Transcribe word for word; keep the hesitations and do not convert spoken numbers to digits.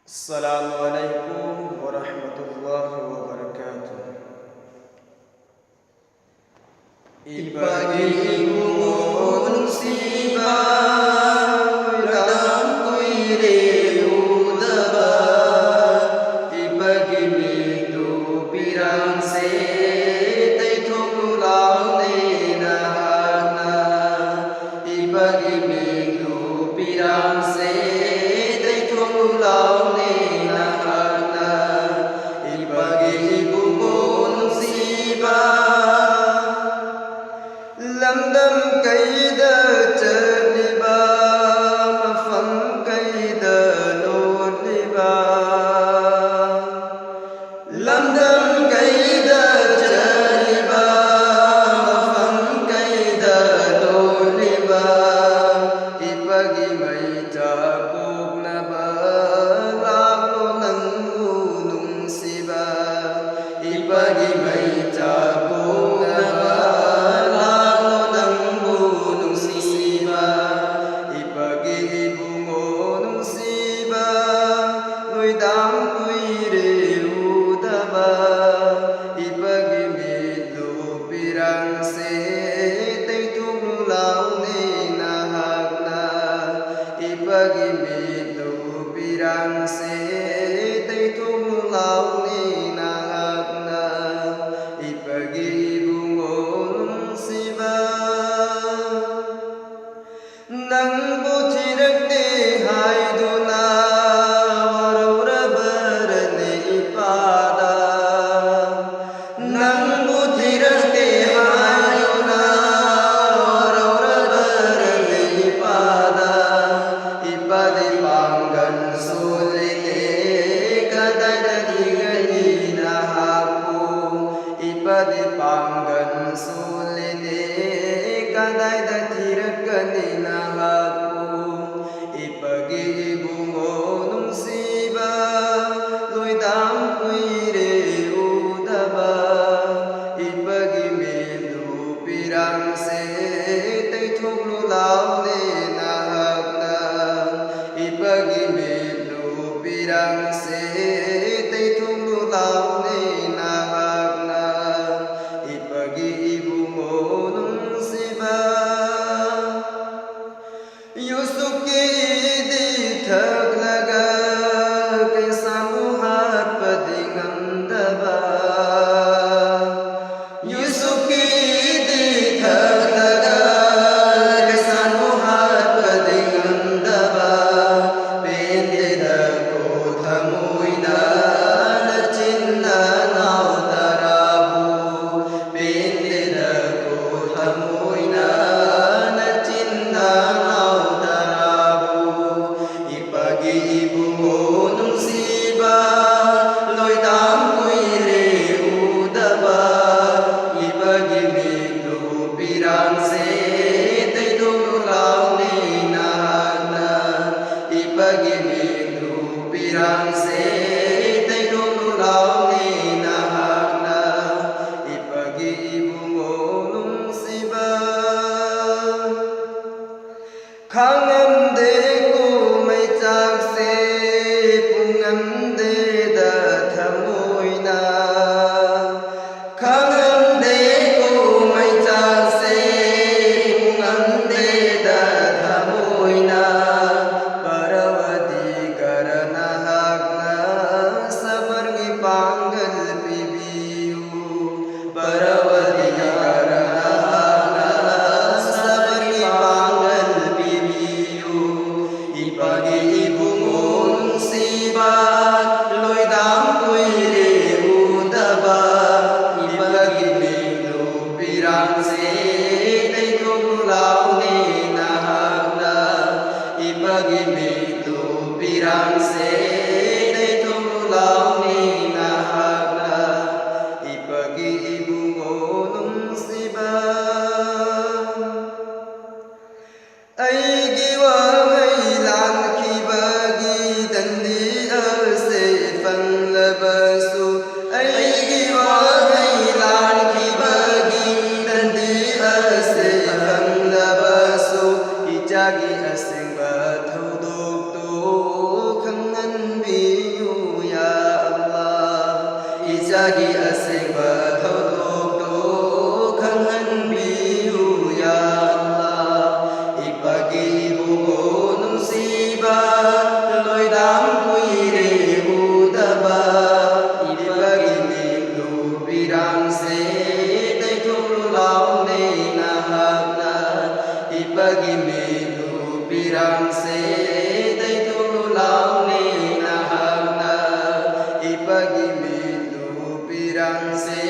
السلام عليكم ورحمة الله وبركاته. ꯏꯄꯥꯒꯤ ꯏꯕꯨꯡꯉꯣ ꯅꯨꯡꯁꯤꯕ, ꯌꯥꯝ ꯀꯨꯏꯔꯦ ꯎꯗꯕ, ꯏꯄꯥꯒꯤ ꯃꯤꯠꯇꯨ ꯄꯤꯔꯥꯡꯁꯦ ꯇꯩꯊꯣꯛꯂꯨ ꯂꯥꯎꯅꯦ ꯅꯍꯥꯛꯅ, ꯏꯄꯥꯒꯤ ꯃꯤꯠꯇꯨ ꯄꯤꯔꯥꯡꯁꯦ ꯇꯩꯊꯣꯛꯂꯨ ꯂꯥꯎꯅꯦ ꯅꯍꯥꯛꯅ, ꯏꯄꯥꯒꯤ ꯏꯕꯨꯡꯉꯣ ꯅꯨꯡꯁꯤꯕ꯫ ꯂꯝꯗꯝ ꯀꯩꯗ ꯆꯠꯂꯤꯕ, ꯃꯐꯝ ꯀꯩꯗ ꯂꯣꯠꯂꯤꯕ, ꯂꯝꯗꯝ ꯀꯩꯗ ꯆꯠꯂꯤꯕ, ꯃꯐꯝ ꯀꯩꯗ ꯂꯣꯠꯂꯤꯕ, ꯏꯄꯥꯒꯤ ꯃꯩꯆꯥꯛ ꯄꯣꯛꯅꯕ ꯂꯥꯛꯂꯣ ꯅꯪꯕꯨ ꯅꯨꯡꯁꯤꯕ, ꯏꯄꯥꯒꯤ ꯃꯩꯆꯥꯛ ꯄꯣꯛꯅꯕ ꯂꯥꯛꯂꯣ ꯅꯪꯕꯨ ꯅꯨꯡꯁꯤꯕ, ꯏꯄꯥꯒꯤ ꯏꯕꯨꯡꯉꯣ ꯅꯨꯡꯁꯤꯕ, ꯅꯣꯏꯗꯥꯝ ꯀꯨꯏꯔꯦ ꯎꯗꯕ, ꯏꯄꯥꯒꯤ ꯃꯤꯠꯂꯨ ꯄꯤꯔꯥꯡꯁꯦ ꯇꯩꯊꯣꯛꯂꯨ ꯂꯥꯎꯅꯦ ꯅꯍꯥꯛꯅ, ꯏꯄꯥꯒꯤ ꯃꯤꯠꯂꯨ ꯄꯤꯔꯥꯡꯁꯦ ꯇꯩꯊꯣꯛꯂꯨ ꯂꯥꯎꯅꯦ ꯅꯍꯥꯛꯅ, ꯏꯄꯥꯒꯤ ꯏꯕꯨꯡꯉꯣ ꯅꯨꯡꯁꯤꯕ꯫ ꯅꯪꯕꯨ ꯊꯤꯔꯛꯇꯦ ꯍꯥꯏꯗꯨꯅ ꯋꯥꯔꯧꯔꯕꯔꯅꯦ ꯏꯄꯥꯗ? ꯅꯪꯕꯨ ꯊꯤꯔꯛꯇꯦ ꯍꯥꯏꯗꯨꯅ ꯋꯥꯔꯧꯔꯕꯔꯅꯦ ꯏꯄꯥꯗ? ꯏꯄꯥꯗꯤ ꯄꯥꯡꯒꯜ ꯁꯣꯜꯂꯤꯅꯦ ꯏꯔꯥꯡꯁꯦ ꯇꯩꯊꯣꯛꯂꯨ ꯂꯥꯎꯅꯦ ꯅꯍꯥꯛꯅ, ꯏꯄꯥꯒꯤ ꯏꯕꯨꯡꯉꯣ ꯅꯨꯡꯁꯤꯕ꯫ ꯌꯨꯁꯨꯞꯀꯤ ꯏꯗꯤ ꯊꯛꯂꯒ ꯄꯩꯁꯥꯕꯨ ꯍꯥꯠꯄꯗꯤ ꯉꯝꯗꯕ꯫ ꯌꯨꯁꯨꯞꯀꯤ ꯏꯗꯤ ꯊꯛꯂꯒ ꯄꯩꯁꯥꯕꯨ ꯍꯥꯠꯄꯗꯤ ꯉꯝꯗꯕ꯫ ꯄꯦꯟꯗꯦꯗꯀꯣ ꯊꯃꯣꯏꯅ ꯅꯆꯤꯟ ꯅꯅꯥꯎ ꯇꯔꯥꯕꯨ꯫ ꯄꯦꯟꯗꯦꯗꯀꯣ ꯊꯃꯣꯏꯅ ꯅꯆꯤꯟ ꯅꯅꯥꯎ ꯇꯔꯥꯕꯨ꯫ ꯏꯄꯥꯒꯤ ꯏꯕꯨꯡꯉꯣ ꯅꯨꯡꯁꯤꯕ, ꯂꯣꯏꯗꯥꯝ ꯀꯨꯏꯔꯦ ꯎꯗꯕ꯫ ꯏꯄꯥꯒꯤ ꯃꯤꯠꯂꯨ ꯄꯤꯔꯥꯡꯁꯦ ꯇꯩꯊꯣꯛꯂꯨ ꯂꯥꯎꯅꯦ ꯅꯍꯥꯛꯅ꯫ ꯏꯄꯥꯒꯤ ꯃꯤꯠꯂꯨ ꯄꯤꯔꯥꯡꯁꯦ ꯇꯩꯊꯣꯛꯂꯨ ꯂꯥꯎꯅꯦ ꯅꯍꯥꯛꯅ꯫ ꯏꯄꯥꯒꯤ ꯏꯕꯨꯡꯉꯣ ꯅꯨꯡꯁꯤꯕ꯫ ꯈꯥꯡꯉꯝꯗꯦꯀꯣ ꯃꯩꯆꯥꯛꯁꯦ ꯄꯨꯡꯉꯝꯗꯦꯗ ꯊꯃꯣꯏꯅ꯫ ꯈꯥꯡꯉꯝꯗꯦꯀꯣ ꯃꯩꯆꯥꯛꯁꯦ ꯄꯨꯡꯉꯝꯗꯦꯗ ꯊꯃꯣꯏꯅ꯫ ꯄꯔꯋꯗꯤ ꯀꯔ ꯅꯍꯥꯛꯅ ꯁꯕꯔꯒꯤ ꯄꯥꯡꯒꯜ ꯄꯤꯕꯤꯌꯨ꯫ ꯄꯔꯋꯗꯤ ꯀꯔ ꯅꯍꯥꯛꯅ ꯁꯕꯔꯒꯤ ꯄꯥꯡꯒꯜ ꯄꯤꯕꯤꯌꯨ꯫ ꯏꯄꯥꯒꯤ ꯏꯕꯨꯡꯉꯣ ꯅꯨꯡꯁꯤꯕ, ꯂꯣꯏꯗꯥꯝ ꯀꯨꯏꯔꯦ ꯎꯗꯕ꯫ ꯏꯄꯥꯒꯤ ꯃꯤꯠꯂꯨ ꯄꯤꯔꯥꯡꯁꯦ ꯇꯩꯊꯣꯛꯂꯨ ꯂꯥꯎꯅꯦ ꯅꯍꯥꯛꯅ꯫ ꯏꯄꯥꯒꯤ ꯃꯤꯠꯂꯨ ꯄꯤꯔꯥꯡꯁꯦ ꯇꯩꯊꯣꯛꯂꯨ ꯂꯥꯎꯅꯦ ꯅꯍꯥꯛꯅ꯫ ꯏꯄꯥꯒꯤ ꯏꯕꯨꯡꯉꯣ ꯅꯨꯡꯁꯤꯕ꯫ ꯑꯩꯒꯤ ꯋꯥꯍꯩ ꯂꯥꯟꯈꯤꯕꯒꯤ ꯗꯟꯗꯤ ꯑꯁꯦ ꯐꯪꯂꯕꯁꯨ, ꯑꯩꯒꯤ ꯋꯥꯍꯩ ꯂꯥꯟꯈꯤꯕꯒꯤ ꯗꯟꯗꯤ ꯑꯁꯦ ꯐꯪꯂꯕꯁꯨ, ꯏꯆꯥꯒꯤ ꯑꯁꯦꯡꯕ ꯊꯧꯗꯣꯛꯇꯨ ꯈꯪꯍꯟ ꯏꯄꯥꯒꯤ ꯃꯤꯠꯂꯨ ꯄꯤꯔꯥꯡꯁꯦ ꯇꯩꯊꯣꯛꯂꯨ ꯂꯥꯎꯅꯦ ꯅꯍꯥꯛꯅ꯫ ꯏꯄꯥꯒꯤ ꯃꯤꯠꯂꯨ ꯄꯤꯔꯥꯡꯁꯦ